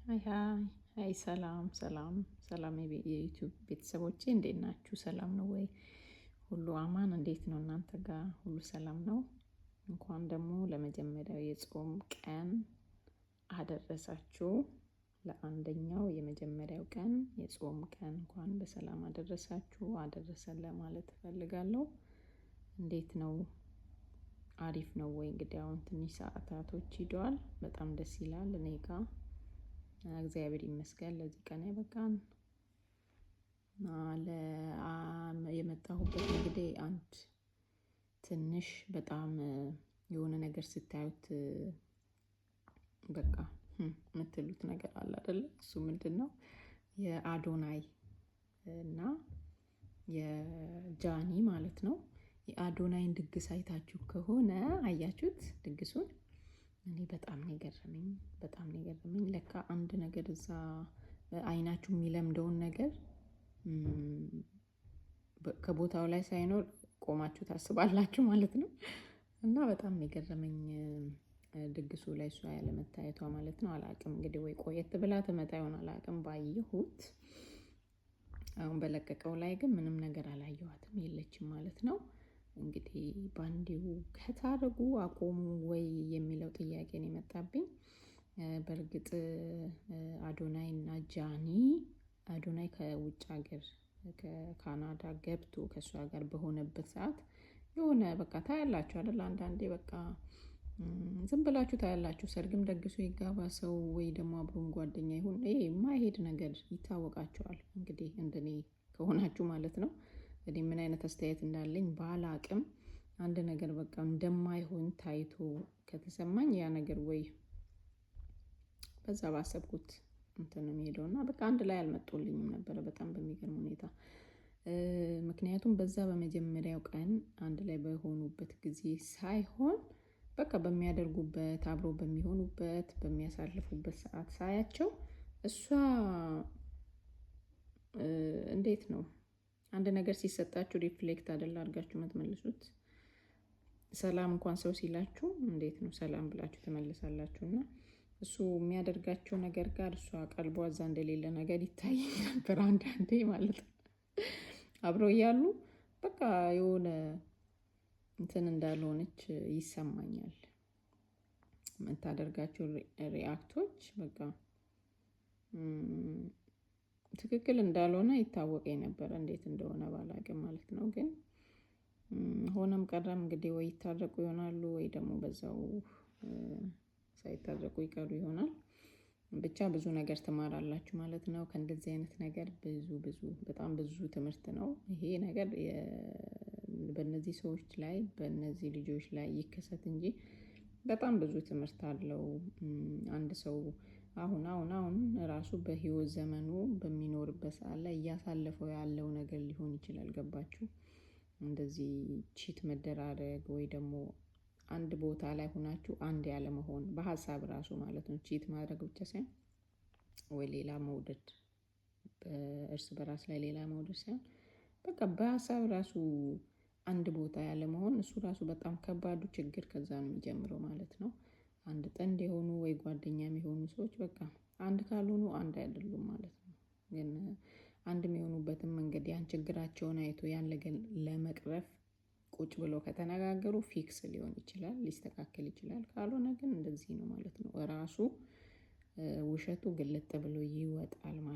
Hi hi hi፣ ሰላም ሰላም ሰላም የዩቲዩብ ቤተሰቦቼ እንዴት ናችሁ? ሰላም ነው ወይ? ሁሉ አማን? እንዴት ነው እናንተ ጋር ሁሉ ሰላም ነው? እንኳን ደግሞ ለመጀመሪያው የጾም ቀን አደረሳችሁ። ለአንደኛው የመጀመሪያው ቀን የጾም ቀን እንኳን በሰላም አደረሳችሁ አደረሰን ለማለት እፈልጋለሁ። እንዴት ነው? አሪፍ ነው ወይ? እንግዲህ አሁን ትንሽ ሰዓታቶች ሂደዋል። በጣም ደስ ይላል። እኔ ጋ እግዚአብሔር ይመስገን ለዚህ ቀን ያበቃን። የመጣሁበት እንግዲህ አንድ ትንሽ በጣም የሆነ ነገር ስታዩት በቃ የምትሉት ነገር አለ አይደለ? እሱ ምንድን ነው? የአዶናይ እና የጃኒ ማለት ነው። የአዶናይን ድግስ አይታችሁ ከሆነ አያችሁት ድግሱን? እኔ በጣም ነው የገረመኝ፣ በጣም ነው የገረመኝ። ለካ አንድ ነገር እዛ አይናችሁ የሚለምደውን ነገር ከቦታው ላይ ሳይኖር ቆማችሁ ታስባላችሁ ማለት ነው። እና በጣም ነው የገረመኝ ድግሱ ላይ እሷ ያለመታየቷ ማለት ነው። አላቅም እንግዲህ ወይ ቆየት ብላ ትመጣ ይሆን አላቅም። ባየሁት አሁን በለቀቀው ላይ ግን ምንም ነገር አላየኋትም፣ የለችም ማለት ነው። እንግዲህ ባንዲው ከታረጉ አቆሙ ወይ የሚለው ጥያቄ ነው የመጣብኝ። በእርግጥ አዶናይ እና ጃኒ፣ አዶናይ ከውጭ ሀገር ከካናዳ ገብቶ ከእሷ ጋር በሆነበት ሰዓት የሆነ በቃ ታያላችሁ አይደል? አንዳንዴ በቃ ዝም ብላችሁ ታያላችሁ። ሰርግም ደግሶ ይጋባ ሰው ወይ ደግሞ አብሮን ጓደኛ ይሁን፣ ይሄ የማይሄድ ነገር ይታወቃቸዋል። እንግዲህ እንደኔ ከሆናችሁ ማለት ነው። እኔ ምን አይነት አስተያየት እንዳለኝ ባላቅም አንድ ነገር በቃ እንደማይሆን ታይቶ ከተሰማኝ ያ ነገር ወይ በዛ ባሰብኩት እንትን ነው የሚሄደው እና በቃ አንድ ላይ አልመጡልኝም ነበረ በጣም በሚገርም ሁኔታ። ምክንያቱም በዛ በመጀመሪያው ቀን አንድ ላይ በሆኑበት ጊዜ ሳይሆን በቃ በሚያደርጉበት አብሮ በሚሆኑበት በሚያሳልፉበት ሰዓት ሳያቸው እሷ እንዴት ነው አንድ ነገር ሲሰጣችሁ reflect አይደል አድርጋችሁ የምትመልሱት? ሰላም እንኳን ሰው ሲላችሁ እንዴት ነው ሰላም ብላችሁ ትመልሳላችሁ? እና እሱ የሚያደርጋቸው ነገር ጋር እሷ ቀልቧ እዛ እንደሌለ ነገር ይታይ ነበር አንዳንዴ ማለት ነው። አብረው እያሉ በቃ የሆነ እንትን እንዳልሆነች ይሰማኛል። የምታደርጋቸው react ኦች በቃ ትክክል እንዳልሆነ ይታወቀኝ ነበረ፣ እንዴት እንደሆነ ባላቅም ማለት ነው። ግን ሆነም ቀረም እንግዲህ ወይ ይታረቁ ይሆናሉ ወይ ደግሞ በዛው ሳይታረቁ ይቀሩ ይሆናል። ብቻ ብዙ ነገር ትማራላችሁ ማለት ነው። ከእንደዚህ አይነት ነገር ብዙ ብዙ በጣም ብዙ ትምህርት ነው ይሄ ነገር። በእነዚህ ሰዎች ላይ በእነዚህ ልጆች ላይ ይከሰት እንጂ በጣም ብዙ ትምህርት አለው። አንድ ሰው አሁን አሁን አሁን ራሱ በህይወት ዘመኑ በሚኖርበት ሰዓት ላይ እያሳለፈው ያለው ነገር ሊሆን ይችላል። ገባችሁ? እንደዚህ cheat መደራረግ ወይ ደግሞ አንድ ቦታ ላይ ሆናችሁ አንድ ያለመሆን በሀሳብ ራሱ ማለት ነው። Cheat ማድረግ ብቻ ሳይሆን ወይ ሌላ መውደድ፣ በእርስ በራስ ላይ ሌላ መውደድ ሳይሆን በቃ በሀሳብ ራሱ አንድ ቦታ ያለመሆን እሱ ራሱ በጣም ከባዱ ችግር ከዛ ነው የሚጀምረው ማለት ነው። አንድ ጥንድ የሆኑ ወይ ጓደኛ የሚሆኑ ሰዎች በቃ አንድ ካልሆኑ አንድ አይደሉም ማለት ነው። ግን አንድ የሚሆኑበትን መንገድ ያን ችግራቸውን አይቶ ያን ነገር ለመቅረፍ ቁጭ ብሎ ከተነጋገሩ fix ሊሆን ይችላል፣ ሊስተካከል ይችላል። ካልሆነ ግን እንደዚህ ነው ማለት ነው። ራሱ ውሸቱ ግልጥ ብሎ ይወጣል ማለት ነው።